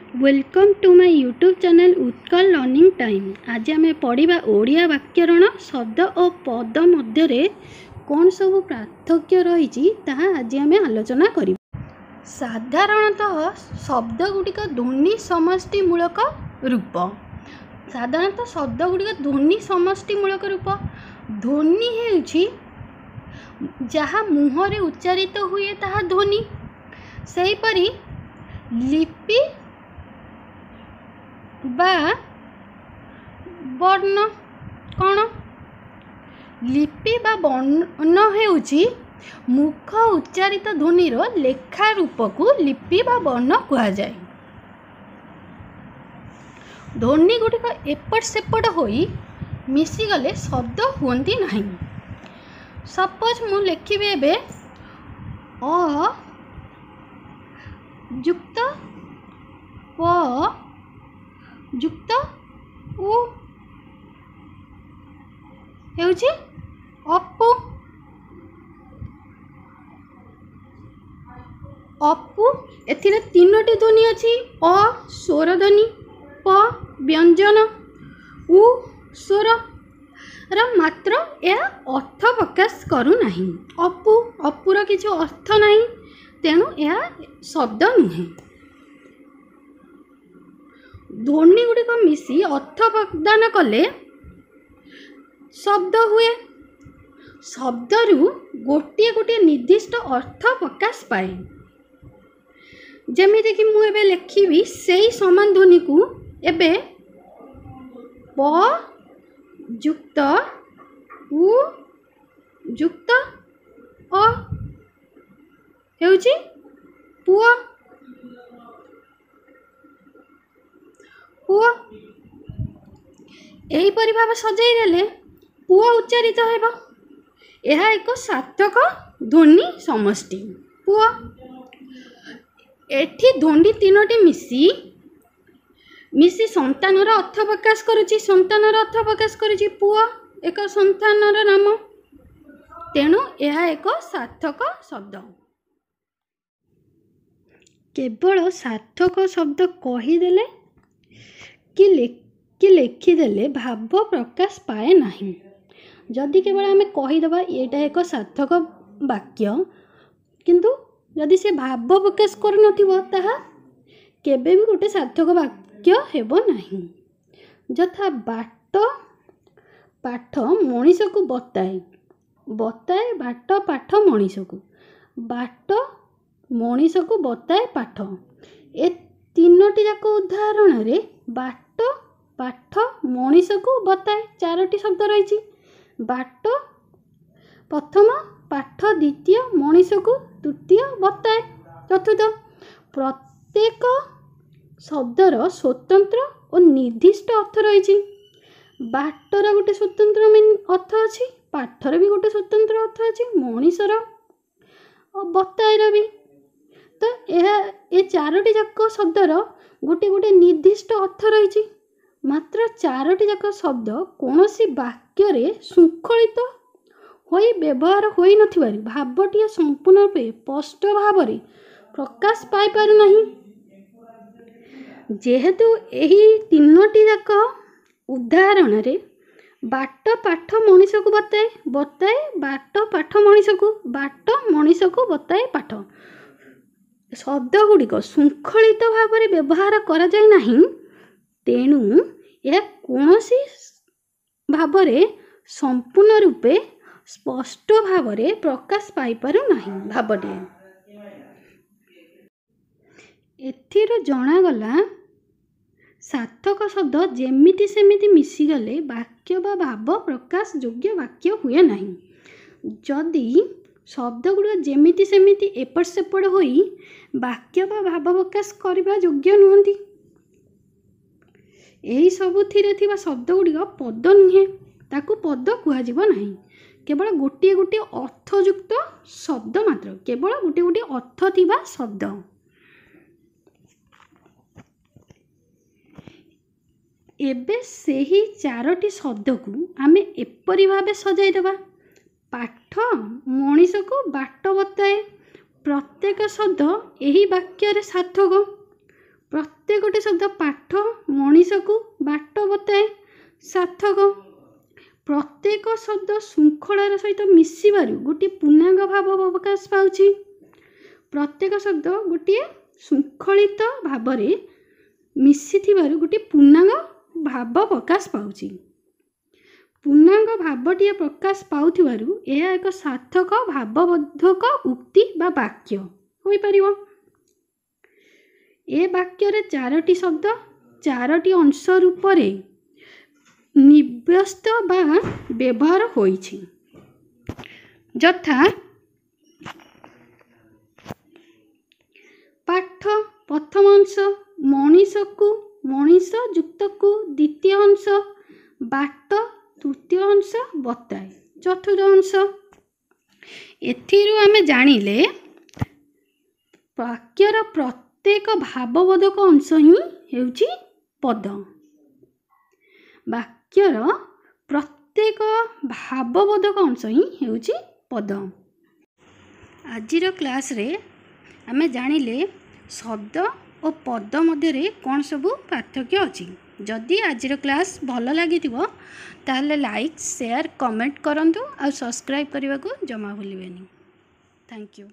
Welcome to my YouTube channel Utkal Learning Time. ଆଜି ଆମେ ପଢ଼ିବା ଓଡ଼ିଆ ବ୍ୟାକରଣ। ଶବ୍ଦ ଓ ପଦ ମଧ୍ୟରେ କ'ଣ ସବୁ ପାର୍ଥକ୍ୟ ରହିଛି, ତାହା ଆଜି ଆମେ ଆଲୋଚନା କରିବା। ସାଧାରଣତଃ ଶବ୍ଦ ଗୁଡ଼ିକ ଧ୍ୱନି ସମଷ୍ଟିମୂଳକ ରୂପ। ସାଧାରଣତଃ ଶବ୍ଦ ଗୁଡ଼ିକ ଧ୍ୱନି ସମଷ୍ଟିମୂଳକ ରୂପ। ଧ୍ୱନି ହେଉଛି ଯାହା ମୁହଁରେ ଉଚ୍ଚାରିତ ହୁଏ, ତାହା ଧ୍ୱନି। ସେହିପରି ଲିପି ବା ବର୍ଣ୍ଣ କ'ଣ? ଲିପି ବା ବର୍ଣ୍ଣ ହେଉଛି ମୁଖ ଉଚ୍ଚାରିତ ଧ୍ୱନିର ଲେଖା ରୂପକୁ ଲିପି ବା ବର୍ଣ୍ଣ କୁହାଯାଏ। ଧ୍ୱନି ଗୁଡ଼ିକ ଏପଟ ସେପଟ ହୋଇ ମିଶିଗଲେ ଶବ୍ଦ ହୁଅନ୍ତି ନାହିଁ। ସପୋଜ୍ ମୁଁ ଲେଖିବି ଏବେ ଅ ଯୁକ୍ତ ପ ଯୁକ୍ତ ଉ ହେଉଛି ଅପୁ। ଅପୁ, ଏଥିରେ ତିନୋଟି ଧ୍ୱନି ଅଛି। ଅ ସ୍ୱର ଧ୍ୱନି, ପ ବ୍ୟଞ୍ଜନ, ଉ ସ୍ୱର ର ମାତ୍ର ଏହା ଅର୍ଥ ପ୍ରକାଶ କରୁନାହିଁ। ଅପୁ, ଅପୁର କିଛି ଅର୍ଥ ନାହିଁ, ତେଣୁ ଏହା ଶବ୍ଦ ନୁହେଁ। ଧ୍ୱନି ଗୁଡ଼ିକ ମିଶି ଅର୍ଥ ପ୍ରଦାନ କଲେ ଶବ୍ଦ ହୁଏ। ଶବ୍ଦରୁ ଗୋଟିଏ ଗୋଟିଏ ନିର୍ଦ୍ଦିଷ୍ଟ ଅର୍ଥ ପ୍ରକାଶ ପାଏ। ଯେମିତିକି ମୁଁ ଏବେ ଲେଖିବି ସେଇ ସମାନ ଧ୍ୱନିକୁ ଏବେ ପ ଯୁକ୍ତ ଉ ଯୁକ୍ତ ଅ ହେଉଛି ପୁଅ। ପୁଅ, ଏହିପରି ଭାବେ ସଜେଇ ଦେଲେ ପୁଅ ଉଚ୍ଚାରିତ ହେବ। ଏହା ଏକ ସାର୍ଥକ ଧ୍ୱନି ସମଷ୍ଟି ପୁଅ। ଏଠି ଧ୍ୱନି ତିନୋଟି ମିଶି ମିଶି ସନ୍ତାନର ଅର୍ଥ ପ୍ରକାଶ କରୁଛି। ସନ୍ତାନର ଅର୍ଥ ପ୍ରକାଶ କରୁଛି। ପୁଅ ଏକ ସନ୍ତାନର ନାମ, ତେଣୁ ଏହା ଏକ ସାର୍ଥକ ଶବ୍ଦ। କେବଳ ସାର୍ଥକ ଶବ୍ଦ କହିଦେଲେ କି ଲେଖିଦେଲେ ଭାବ ପ୍ରକାଶ ପାଏ ନାହିଁ। ଯଦି କେବଳ ଆମେ କହିଦେବା ଏଇଟା ଏକ ସାର୍ଥକ ବାକ୍ୟ, କିନ୍ତୁ ଯଦି ସେ ଭାବ ପ୍ରକାଶ କରୁନଥିବ, ତାହା କେବେ ବି ଗୋଟେ ସାର୍ଥକ ବାକ୍ୟ ହେବ ନାହିଁ। ଯଥା ବାଟ ପାଠ ମଣିଷକୁ ବତାଏ, ବତାଏ ବାଟ ପାଠ ମଣିଷକୁ, ବାଟ ମଣିଷକୁ ବତାଏ ପାଠ। ଏ ତିନୋଟି ଯାକ ଉଦାହରଣରେ ବାଟ, ପାଠ, ମଣିଷକୁ ବତାଏ, ଚାରୋଟି ଶବ୍ଦ ରହିଛି। ବାଟ ପ୍ରଥମ, ପାଠ ଦ୍ୱିତୀୟ, ମଣିଷକୁ ତୃତୀୟ, ବତାଏ ଚତୁର୍ଥ। ପ୍ରତ୍ୟେକ ଶବ୍ଦର ସ୍ୱତନ୍ତ୍ର ଓ ନିର୍ଦ୍ଦିଷ୍ଟ ଅର୍ଥ ରହିଛି। ବାଟର ଗୋଟେ ସ୍ୱତନ୍ତ୍ର ଅର୍ଥ ଅଛି, ପାଠର ବି ଗୋଟେ ସ୍ୱତନ୍ତ୍ର ଅର୍ଥ ଅଛି, ମଣିଷର ଓ ବତାଏର ବି। ତ ଏହା ଏ ଚାରୋଟି ଯାକ ଶବ୍ଦର ଗୋଟେ ଗୋଟେ ନିର୍ଦ୍ଦିଷ୍ଟ ଅର୍ଥ ରହିଛି। ମାତ୍ର ଚାରୋଟି ଯାକ ଶବ୍ଦ କୌଣସି ବାକ୍ୟରେ ଶୃଙ୍ଖଳିତ ହୋଇ ବ୍ୟବହାର ହୋଇନଥିବାରୁ ଭାବଟିଏ ସମ୍ପୂର୍ଣ୍ଣ ରୂପେ ସ୍ପଷ୍ଟ ଭାବରେ ପ୍ରକାଶ ପାଇପାରୁନାହିଁ। ଯେହେତୁ ଏହି ତିନୋଟି ଯାକ ଉଦାହରଣରେ ବାଟ ପାଠ ମଣିଷକୁ ବତାଏ, ବତାଏ ବାଟ ପାଠ ମଣିଷକୁ, ବାଟ ମଣିଷକୁ ବତାଏ ପାଠ, ଶବ୍ଦ ଗୁଡ଼ିକ ଶୃଙ୍ଖଳିତ ଭାବରେ ବ୍ୟବହାର କରାଯାଇ ନାହିଁ, ତେଣୁ ଏହା କୌଣସି ଭାବରେ ସମ୍ପୂର୍ଣ୍ଣ ରୂପେ ସ୍ପଷ୍ଟ ଭାବରେ ପ୍ରକାଶ ପାଇପାରୁନାହିଁ ଭାବଟିଏ। ଏଥିରୁ ଜଣାଗଲା, ସାର୍ଥକ ଶବ୍ଦ ଯେମିତି ସେମିତି ମିଶିଗଲେ ବାକ୍ୟ ବା ଭାବ ପ୍ରକାଶ ଯୋଗ୍ୟ ବାକ୍ୟ ହୁଏ ନାହିଁ। ଯଦି ଶବ୍ଦ ଗୁଡ଼ିକ ଯେମିତି ସେମିତି ଏପଟ ସେପଟ ହୋଇ ବାକ୍ୟ ବା ଭାବ ପ୍ରକାଶ କରିବା ଯୋଗ୍ୟ ନୁହନ୍ତି, ଏହି ସବୁଥିରେ ଥିବା ଶବ୍ଦ ଗୁଡ଼ିକ ପଦ ନୁହେଁ, ତାକୁ ପଦ କୁହାଯିବ ନାହିଁ। କେବଳ ଗୋଟିଏ ଗୋଟିଏ ଅର୍ଥଯୁକ୍ତ ଶବ୍ଦ ମାତ୍ର, କେବଳ ଗୋଟିଏ ଗୋଟିଏ ଅର୍ଥ ଥିବା ଶବ୍ଦ। ଏବେ ସେହି ଚାରୋଟି ଶବ୍ଦକୁ ଆମେ ଏପରି ଭାବେ ସଜାଇଦେବା, ପାଠ ମଣିଷକୁ ବାଟ ବତାଏ। ପ୍ରତ୍ୟେକ ଶବ୍ଦ ଏହି ବାକ୍ୟରେ ସାର୍ଥକ। ପ୍ରତ୍ୟେକଟି ଶବ୍ଦ ପାଠ ମଣିଷକୁ ବାଟ ବତାଏ, ସାର୍ଥକ। ପ୍ରତ୍ୟେକ ଶବ୍ଦ ଶୃଙ୍ଖଳାର ସହିତ ମିଶିବାରୁ ଗୋଟିଏ ପୂର୍ଣ୍ଣାଙ୍ଗ ଭାବ ପ୍ରକାଶ ପାଉଛି। ପ୍ରତ୍ୟେକ ଶବ୍ଦ ଗୋଟିଏ ଶୃଙ୍ଖଳିତ ଭାବରେ ମିଶିଥିବାରୁ ଗୋଟିଏ ପୂର୍ଣ୍ଣାଙ୍ଗ ଭାବ ପ୍ରକାଶ ପାଉଛି। ପୂର୍ଣ୍ଣାଙ୍ଗ ଭାବଟିଏ ପ୍ରକାଶ ପାଉଥିବାରୁ ଏହା ଏକ ସାର୍ଥକ ଭାବବୋଧକ ଉକ୍ତି ବା ବାକ୍ୟ ହୋଇପାରିବ। ଏ ବାକ୍ୟରେ ଚାରୋଟି ଶବ୍ଦ ଚାରୋଟି ଅଂଶ ରୂପରେ ନିବ୍ୟସ୍ତ ବା ବ୍ୟବହାର ହୋଇଛି, ଯଥା ପାଠ ପ୍ରଥମ ଅଂଶ, ମଣିଷକୁ ମଣିଷ ଯୁକ୍ତକୁ ଦ୍ୱିତୀୟ ଅଂଶ, ବାଟ ତୃତୀୟ ଅଂଶ, ବତାଏ ଚତୁର୍ଥ ଅଂଶ। ଏଥିରୁ ଆମେ ଜାଣିଲେ ବାକ୍ୟର ପ୍ରତ୍ୟେକ ଭାବବୋଧକ ଅଂଶ ହିଁ ହେଉଛି ପଦ। ବାକ୍ୟର ପ୍ରତ୍ୟେକ ଭାବବୋଧକ ଅଂଶ ହିଁ ହେଉଛି ପଦ। ଆଜିର କ୍ଲାସ୍ରେ ଆମେ ଜାଣିଲେ ଶବ୍ଦ ଓ ପଦ ମଧ୍ୟରେ କ'ଣ ସବୁ ପାର୍ଥକ୍ୟ ଅଛି। ଯଦି ଆଜିର କ୍ଲାସ୍ ଭଲ ଲାଗିଥିବ ତାହେଲେ ଲାଇକ୍, ସେୟାର, କମେଣ୍ଟ କରନ୍ତୁ ଆଉ ସବସ୍କ୍ରାଇବ୍ କରିବାକୁ ଜମା ଭୁଲିବେନି। Thank you.